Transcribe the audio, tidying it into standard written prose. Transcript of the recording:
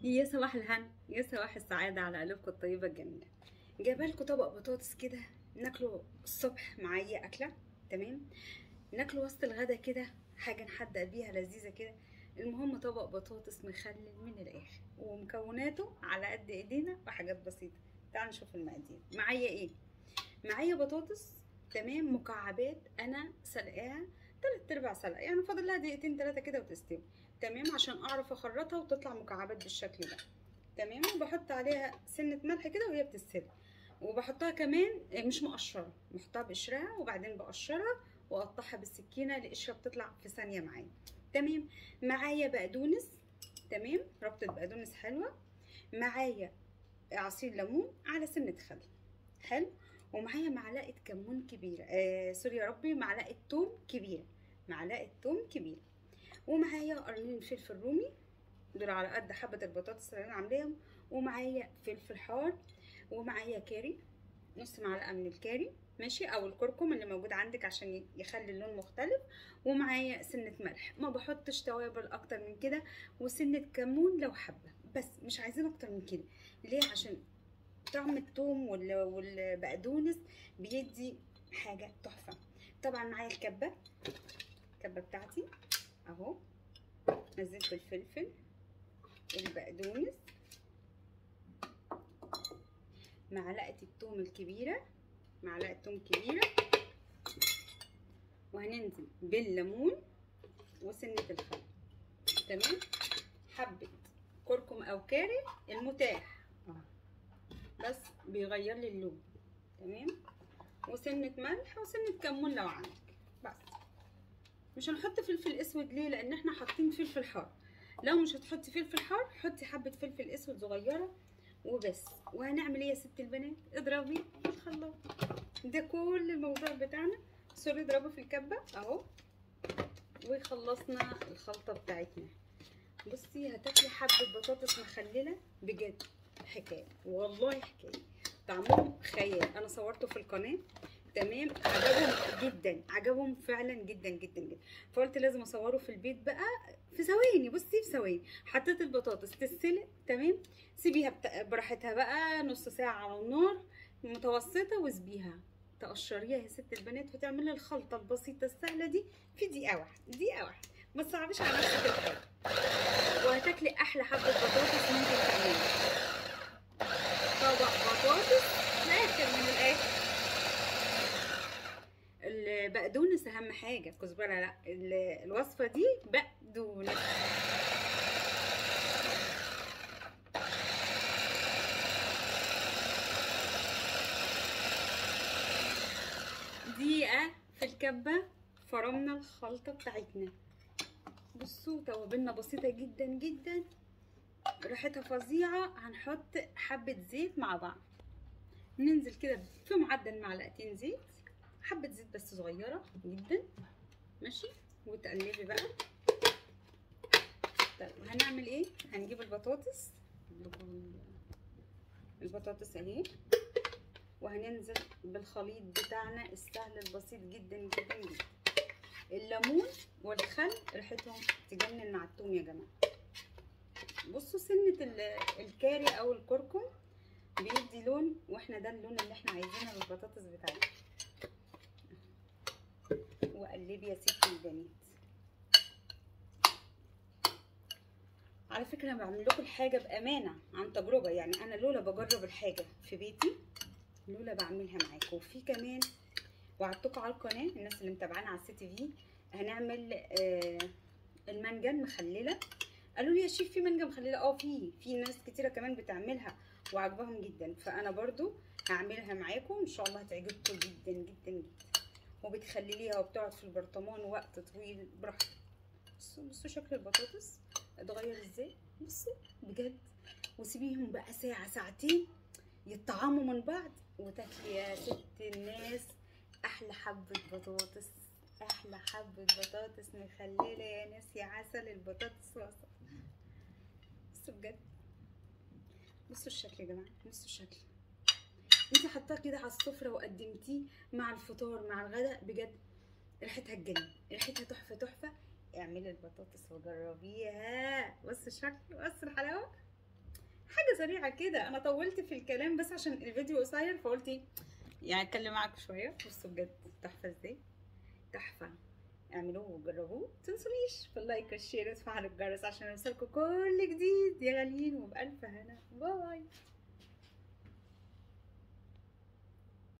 يا صباح الهنا، يا صباح السعادة على قلوبكم الطيبة الجميلة. جايبه لكم طبق بطاطس كده ناكله الصبح مع اي اكلة، تمام؟ ناكله وسط الغدا كده، حاجة نحدق بيها لذيذة كده. المهم طبق بطاطس مخلل من الاخر، ومكوناته على قد ايدينا وحاجات بسيطة. تعالوا نشوف المقادير. معايا ايه؟ معايا بطاطس، تمام، مكعبات انا سلقاها 3/4 سلقه، يعني فاضل لها دقيقتين 3 كده وتستوي، تمام، عشان اعرف اخرطها وتطلع مكعبات بالشكل ده، تمام. وبحط عليها سنة ملح كده وهي بتستوي، وبحطها كمان مش مقشره، بحطها بقشرها وبعدين بقشرها واقطعها بالسكينة، القشرة بتطلع في ثانية معايا، تمام. معايا بقدونس، تمام، ربطه بقدونس حلوة، معايا عصير ليمون على سنة خل، حلو، ومعايا معلقه كمون كبيرة، sorry يا ربي، معلقه توم كبيرة، معلقه توم كبيرة، ومعايا قرنين فلفل رومي، دول على قد حبه البطاطس اللي انا عاملاهم، ومعايا فلفل حار، ومعايا كاري، نص معلقه من الكاري، ماشي، او الكركم اللي موجود عندك عشان يخلي اللون مختلف، ومعايا سنة ملح، ما بحطش توابل اكتر من كده، وسنة كمون لو حبه بس، مش عايزين اكتر من كده. ليه؟ عشان طعم الثوم والبقدونس بيدي حاجة تحفة. طبعا معايا الكبه، الكبه بتاعتي اهو، نزلت الفلفل، البقدونس، معلقه الثوم الكبيرة، معلقه ثوم كبيرة، وهننزل بالليمون وسنة الخل، تمام، حبه كركم او كاري المتاح بس بيغير لي اللون، تمام، وسنة ملح وسنة كمون لو عندك بس. مش هنحط فلفل اسود ليه؟ لان احنا حاطين فلفل حار. لو مش هتحطي فلفل حار حطي حبه فلفل اسود صغيرة وبس. وهنعمل ايه يا ست البنات؟ اضربي في الخلاط، ده كل الموضوع بتاعنا. sorry، اضربه في الكبه اهو، وخلصنا الخلطة بتاعتنا. بصي هتاكلي حبه بطاطس مخلله بجد حكاية، والله حكاية، طعمهم خيال. انا صورته في القناة، تمام، عجبهم جدا، عجبهم فعلا جدا جدا جدا، فقلت لازم اصوره في البيت بقى في ثواني. بصي في ثواني حطيت البطاطس تتسلق، تمام، سيبيها براحتها بقى نص ساعة على النار متوسطه، وسبيها تقشريها يا ست البنات، وتعملي الخلطة البسيطة السهلة دي في دقيقة واحدة، دقيقة واحدة، ما تصعبيش على نفسك الحاجة، وهتاكلي احلى حبه بطاطس ممكن تعمليها. طبق بطاطس الاخر من الاخر. البقدونس اهم حاجة، كزبره لا، الوصفة دي بقدونس. دقيقة في الكبه فرمنا الخلطة بتاعتنا. بصوا توابلنا بسيطة جدا جدا، ريحتها فظيعة. هنحط حبه زيت مع بعض، ننزل كده في معدل معلقتين زيت، حبه زيت بس صغيرة جدا، ماشي، وتقلبي بقى. طيب هنعمل ايه؟ هنجيب البطاطس، البطاطس اهي، وهننزل بالخليط بتاعنا السهل البسيط جدا جدا جدا. الليمون والخل ريحتهم تجنن مع الثوم يا جماعة. بصوا سنة الكاري او الكركم بيدي لون، واحنا ده اللون اللي احنا عايزينه للبطاطس بتاعتنا. وقلبي يا ست البنات. على فكرة انا بعمل لكم الحاجة بامانه عن تجربه، يعني انا لولا بجرب الحاجة في بيتي لولا بعملها معاكم. وفي كمان وعدتكم على القناة، الناس اللي متابعانا على السي تي في، هنعمل المانجا المخلله. قالوا لي يا شيف في مانجا مخلله؟ اه في ناس كتيرة كمان بتعملها وعجبهم جدا، فانا برضو هعملها معاكم ان شاء الله، هتعجبكم جدا جدا جدا، وبتخلليها وبتقعد في البرطمان وقت طويل براحتك. بصوا بصوا شكل البطاطس اتغير ازاي، بصوا بجد. وسيبيهم بقى ساعة ساعتين يتطعموا من بعض، وتاكلي يا ست الناس احلى حبه بطاطس، احلى حبه بطاطس مخلله يا ناس، يا عسل البطاطس وصل. بصوا بجد، بصوا الشكل يا جماعة، بصوا الشكل. انت حطاه كده على السفرة وقدمتيه مع الفطار مع الغداء، بجد ريحتها تجنن، ريحتها تحفة تحفة. اعملي البطاطس وجربيها. بصوا الشكل، بصوا الحلاوة. حاجة سريعة كده، انا طولت في الكلام بس عشان الفيديو قصير، فقلت يعني اتكلم معاكم شوية. بصوا بجد تحفة ازاي، تحفة. اعملوه وجربوه، متنسونيش في ال like وال share وتفعلوا الجرس عشان يوصلكم كل جديد يا غاليين، وبألف هنا. bye.